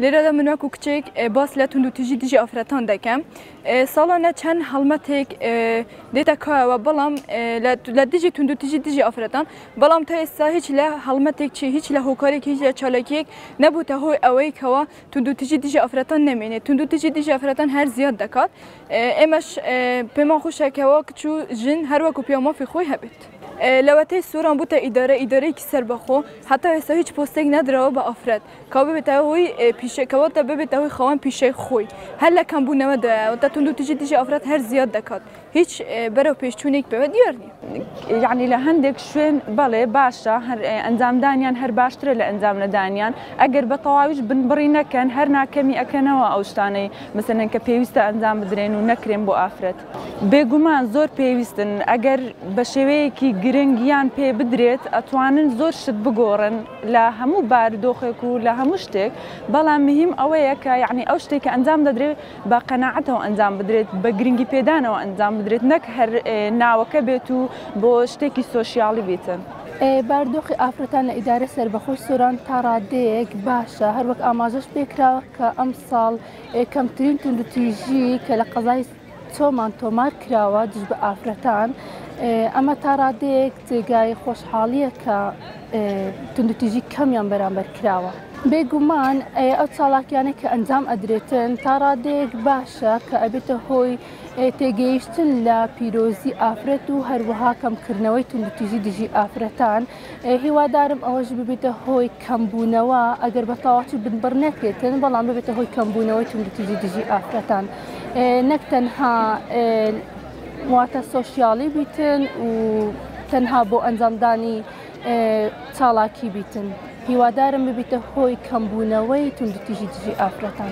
لێرەدا من وەکو کچێک باس لە توندوتیژی دژی ئافرەتان دەکەم. ساڵانە چەند هەڵمەتێک دێتە کایەوە بەڵام لە دژی توندوتیژی دژی ئافرەتان، بەڵام تا ئێستا هیچ لە هەڵمەتێک چی هیچ لە هۆکارێک هیچ لە چالاکیەک نەبووتە هۆی ئەوەی کەوا توندوتیژی دژی ئافرەتان نەمێنێت. توندوتیژی دژی ئافرەتان هەر زیاد دەکات. ئێمەش پێمان خۆشە کەوا کچ و ژن هەر وەکو پیاو مافی خۆی هەبێت. لەوەتەی سۆران بووتە ئیدارە، ئیدارەیەکی سەربەخۆ، هەتا ئێستا هیچ پۆستێک نەدراوە بە ئافرەت کە ببێتە هۆی پیشە، کەواتە ببێتە هۆی خاوەن پیشەی خۆی. هەر لە کەمبوونەوەدایە، واتە توندوتیژی دژی ئافرەت هەر زیاد دەکات، هیچ بەرەو پێشچوونێک پێوە دیار نییە. یعنی لە هەندێک شوێن بەڵێ باشە، هەر ئەنجامدانیان هەر باشترە لە ئەنجام نەدانیان، ئەگەر بە تەواویش بنبڕی نەکەن هەر ناکەمی ئەکەنەوە ئەو شتانەی مثلەن کە پێویستە ئەنجام بدرێن و نەکرێن بۆ ئافرەت. بێگومان زۆر پێویستن، ئەگەر بە شێوەیەکی گرنگیان پێ بدرێت ئەتوانن زۆر شت بگۆڕن لە هەموو بارودۆخێک و لە هەموو شتێک، بەڵام مهم ئەوەیە کە یعنی ئەو شتێک کە ئەنجام دەدرێت بە قەناعەتەوە ئەنجام بدرێت، بە گرنگی پێدانەوە ئەنجام بدرێت، نەک هەر ناوەکە بێت و بۆ شتێکی سۆشیالی بیتن. بارودۆخی ئافرەتان لە ئیدارە سەربەخۆی سۆران تا ڕادەیەک باشە، هەروەک ئاماژەش پێکراوە کە ئەمساڵ کەمترین توندوتیژی کە لە قەزای چۆمان تۆمار کراوە دژ بە ئافرەتان، ئەمە تا ڕادەیەک جێگای خۆشحاڵیە کە توندوتیژی کەمیان بەرامبەر کراوە. بێگومان ئەو چالاکیانە کە ئەنجام ئەدرێتن تا ڕادەیەک باشە کە ئەبێتە هۆی تێگەیشتن لە پیرۆزی ئافرەت و هەروەها کەمکردنەوەی توندوتیژی دژی ئافرەتان. هیوادارم ئەوەش ببێتە هۆی کەمبوونەوە، ئەگەر بە تەواوەتی بنبڕ نەکرێتن بەڵام ببێتە هۆی کەمبوونەوەی توندوتیژی دژی ئافرەتان، نەک تەنها واتە سۆشیالی بیتن و تەنها بۆ ئەنجامدانی چالاکی بیتن. هیوادارم ببیتە هۆی کەمبوونەوەی توندوتیژی دژی ئافرەتان.